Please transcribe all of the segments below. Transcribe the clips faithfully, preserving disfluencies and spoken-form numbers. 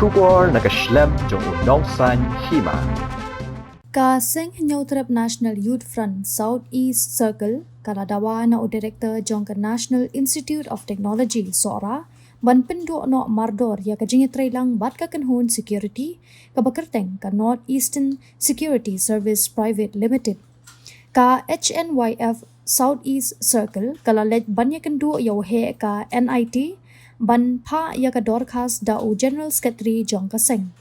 Khubor na ka shlem jong u nongsaiñ hima. Ka Seng Hynñiewtrep National Youth Front South East Circle ka la dawa na u Director jong ka National Institute of Technology, Sohra, ban pynduh noh mardor ïa ka jingïatreilang bad ka kynhun security kaba kyrteng ka North Eastern Security Service Private Limited. Ka H N Y F South East Circle ka la leit ban ïakynduh ïa u heh ka N I T ban phah ïa ka dorkhas da u General Secretary jong ka seng.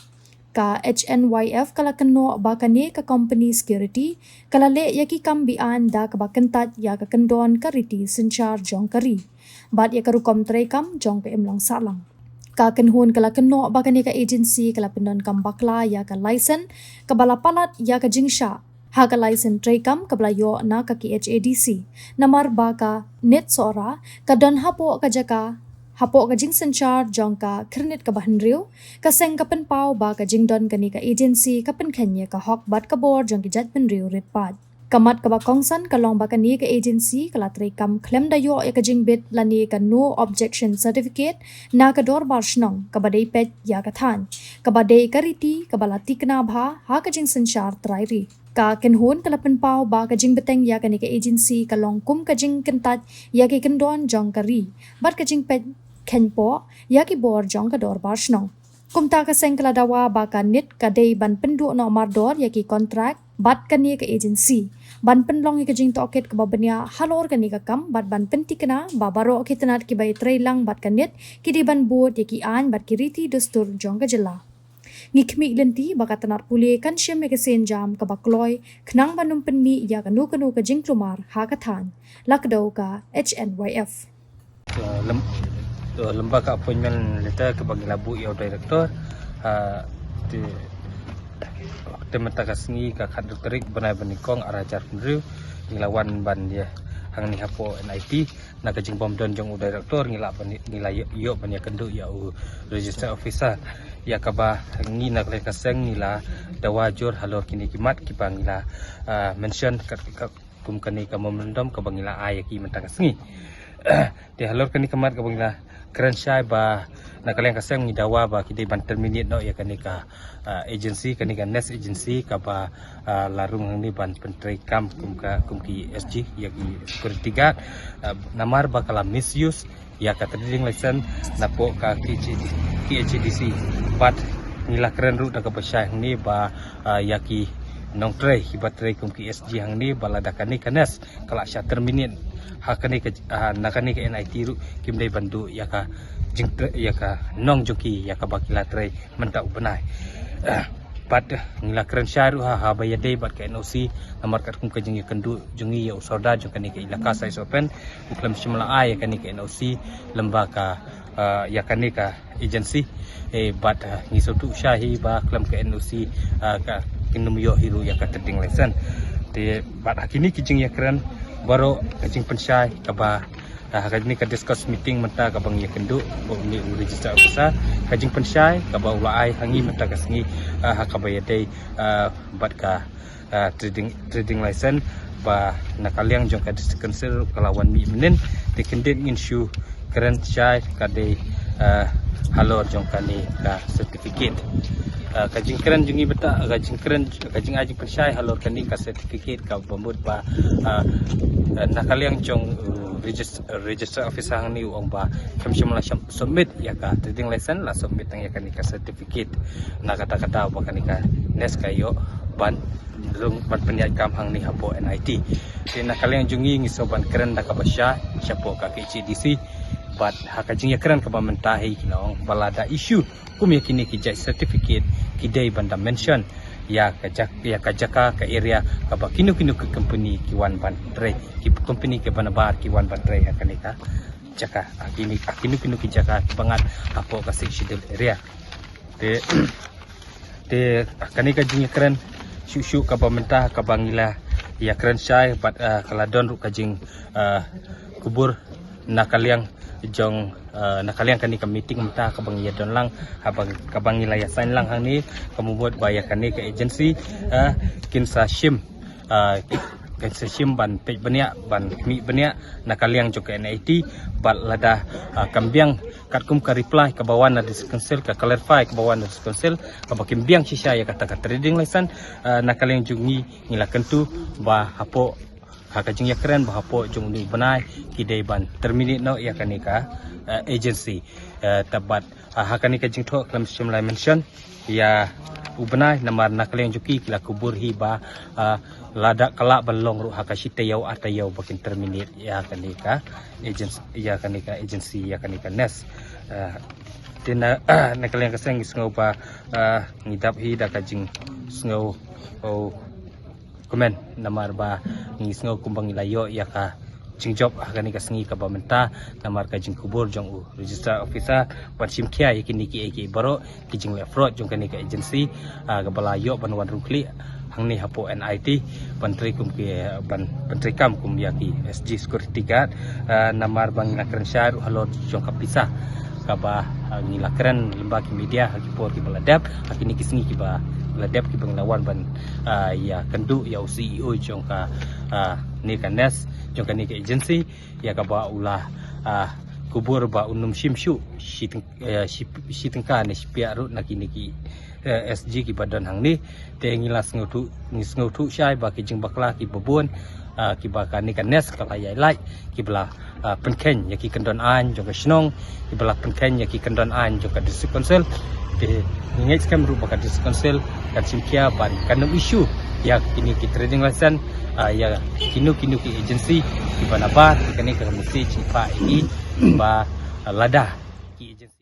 Ka H N Y F ka la kynnoh ba kane ka company security ka la leh ïa ki kam be-aiñ da kaba kyntait ïa ka kyndon ka riti synshar jong ka ri bad ïa ka rukom treikam jong ka imlang sahlang. Ka kynhun ka la kynnoh ba kane ka agency ka la pyndonkam bakla ïa ka license kaba la palat ïa ka jingshah ha ka license treikam kaba la ïoh na ka K H A D C. Namar ba ka NIT Sohra ka don hapoh ka jaka, hapoh ka jingsynshar jong ka Khyrnit kaba Hynriew, ka seng ka pynpaw ba ka jingdon kane ka agency ka pynkheiñ ïa ka hok bad ka bor jong ki jaitbynriew rit paid. Ka mat kaba kongsan ka long ba kane ka agency ka la treikam khlem da ïoh ïa ka jingbit lane ka no objection certificate na ka dorbar shnong kaba dei peit ïa ka thaiñ, kaba dei ka riti kaba la tikna bha ha ka jingsynshar trai ri. Ka kynhun ka la pynpaw ba ka jingbteng ïa kane ka agency ka long kum ka jingkyntait ïa ki kyndon jong ka ri bad ka jingpeit kheiñpoh ïa ki bor jong ka dorbar shnong. Kumta ka seng ka la dawa ba ka NIT ka dei ban pynduh noh mardor ïa ki kontrak bad kane ka agency ban pynlong ïa ka jingtohkit kaba bniah halor kane ka kam bad ban pyntikna ba baroh ki tnat kiba ïatreilang bad ka NIT ki dei ban bud ïa ki aiñ bad ki riti dustur jong ka jylla. Ngi khmih lynti ba ka tnat pule kan shim ïa ka sienjam kaba kloi khnang ban ym pynmih ïa kano kano ka jingkulmar ha ka thaiñ, la kdew ka H N Y F. Uh, lem, uh, lem bad ka appointment letter kaba ngi la buh ïa u director, uh, te, te mynta ka sngi ka khatar tarik bnai ba nyngkong arhajar hynriew ngi la wan ban ïa hangne hapoh N I T na ka jingbym don jong u director ngi la ban, ngi la ïoh, ïoh ban ïakynduh ïa u register officer ïa kaba ngi na ka liang ka seng ngi la dawa jur halor kine ki mat kiba ngi la, uh, mention ka, ka, kum kane ka memorandum kaba ngi la ai ïa ki mynta ka sngi. Te halor kane ka mat kaba ngi la kren shai ba na ka liang ka seng ngi dawa ba ki dei ban terminate noh ïa kane ka, ah, agency, kane ka NIT agency kaba, ah, la rung hangne ban pyntreikam kum ka, kum ki S G ïa ki security guard, ah, namar ba ka la misuse ïa ka trading license napoh ka K H A D C. Bad ngi la kren ruh da kaba shai hangne ba, ah, ïa ki nongtrei kiba trei kum ki S G hangne ba lada kane ka NIT ka la shah terminate ha kane ka, ah, na kane ka N I T ruh kim dei ban duh ïa ka jingtrei, ïa ka nong jong ki ïa kaba ki la trei mynta u bnai. Ah, bad, ah, ngi la kren shai ruh ha, haba ïadei bad ka N O C namar katkum ka jingïakynduh jong ngi ïa u sordar jong kane ka ilaka Saisopen u khlem shym la ai ïa kane ka N O C lem bad ka, ah, ïa kane ka agency. Eh, bad, ah, ngi sngewthuh shai hi ba khlem ka N O C, ah, ka kin ym ïoh hi ruh ïa ka trading license. Te bad ha kine ki jingïakren baroh ka jingpynshai kaba, ah, ha kane ka discuss meeting mynta kaba ngi ïakynduh bad une u register officer, ka jingpynshai kaba u la ai ha ngi mynta ka sngi, ah, ha kaba ïadei, ah, bad ka, ah, trading, trading license ba na ka liang jong ka District Council ka la wan mih mynnin. Te kyndit ngin shu kren shai ka dei, ah, halor jong kane ka certificate. Ah, ka jingkren jong ngi mynta, ka jingkren, ka jingai jingpynshai halor kane ka certificate kaba mut ba, ah, na ka liang jong, uh, regis-, register officer hangne u ong ba khlem shym la shym submit ïa ka trading license, la submit tang ïa kane ka certificate. Na kata kata ba kane ka NIT ka ïoh ban rung ban pynïaid kam hangne hapoh N I T. Te na ka liang jong ngi ngi sngewbha ban kren da kaba shai shapoh ka K H A D C. Bad ha ka jingïakren kaba mynta hi ki la ong ba lada issue kum ïa kine ki jait certificate ki dei ban da mention ïa ka jak-, ïa ka jaka, ka area kaba kino kino ki company ki wan ban trei, ki company kiba nabar ki wan ban trei ha kane ka jaka, ha kine, ha kino kino ki jaka kiba ngat hapoh ka Sixth Schedule area. Te, te kane ka jingïakren shuh shuh kaba mynta kaba ngi la ïakren shai bad, ah, ka la don ruh ka jing, ah, kubur na ka liang jong, ah, na ka liang kane ka meeting mynta kaba ngi ïa don lang, haba, kaba ngi la ïa sign lang hangne, ka mut ba ïa kane ka agency, ah, kin sa shim, ah, kan sa shim ban peit bniah, ban mih bniah na ka liang jong ka N I T, bad lada, ah, kam biang katkum ka reply kaba wan na District Council, ka clarify kaba wan na District Council, kaba kim biang shisha ïa kata ka trading license, ah, na ka liang jong ngi, ngi la kyntu ba hapoh ha ka jingïakren ba hapoh jong une u bnai ki dei ban terminate noh ïa kane ka, ah, agency. Ah, te bad, ah, ha kane ka jingthoh khlem shym la mention ïa u bnai, namar na ka liang jong ki ki la kubur hi ba, ah, lada ka lah ban long ruh ha ka shi taïew ar taïew ba kin terminate ïa kane ka agency, ïa kane ka agency, ïa kane ka NEST. Ah, te na, na ka liang ka seng ngi sngew ba, ah, ngi dap hi da ka jingsngew, oh, comment, namar ba ngi sngew kumba ngi la ïoh ïa ka jingjop ha kane ka sngi kaba mynta, namar ka jingkubur jong u Registrar Officer ban shim khia ïa kine kiei kiei baroh ki jingleh fraud jong kane ka agency, ah, kaba la ïoh ban wan rung khlieh hangne hapoh N I T, ban trei kum ki, ban, ban trei kam kum ïa ki S G security guard, ah, namar ba ngi la kren shai ruh halor jong ka pisa kaba, ah, ngi la kren lyngba ki media ha ki por kiba la dep, ha kine ki sngi kiba la dep kiba ngi la wan ban, ah, ïakynduh ïa u C E O jong ka, ah, ne ka NEST, jong kane ka agency, ïa kaba u la, ah, kubur ba un ym shim shuh shi tyng-, eh, shi, shi tyngka ne shi pyiar ruh na kine ki, eh, S G kiba don hangne. Te ngi la sngewthuh, ngi sngewthuh shai ba ki jingbakla kiba bun, ah, kiba kane ka NEST ka la ïai lait, kiba la, ah, pynkheiñ ïa ki kyndon aiñ jong ka shnong, kiba la pynkheiñ ïa ki kyndon aiñ jong ka District Council. Te ngi ngeit skhem ruh ba ka District Council kan shim khia ban, kan ym issue ïa kine ki trading license, ah, ïa kino kino ki agency kiba nabar. Kane ka message ngi phah ïa ki ba, ah, lada ki agency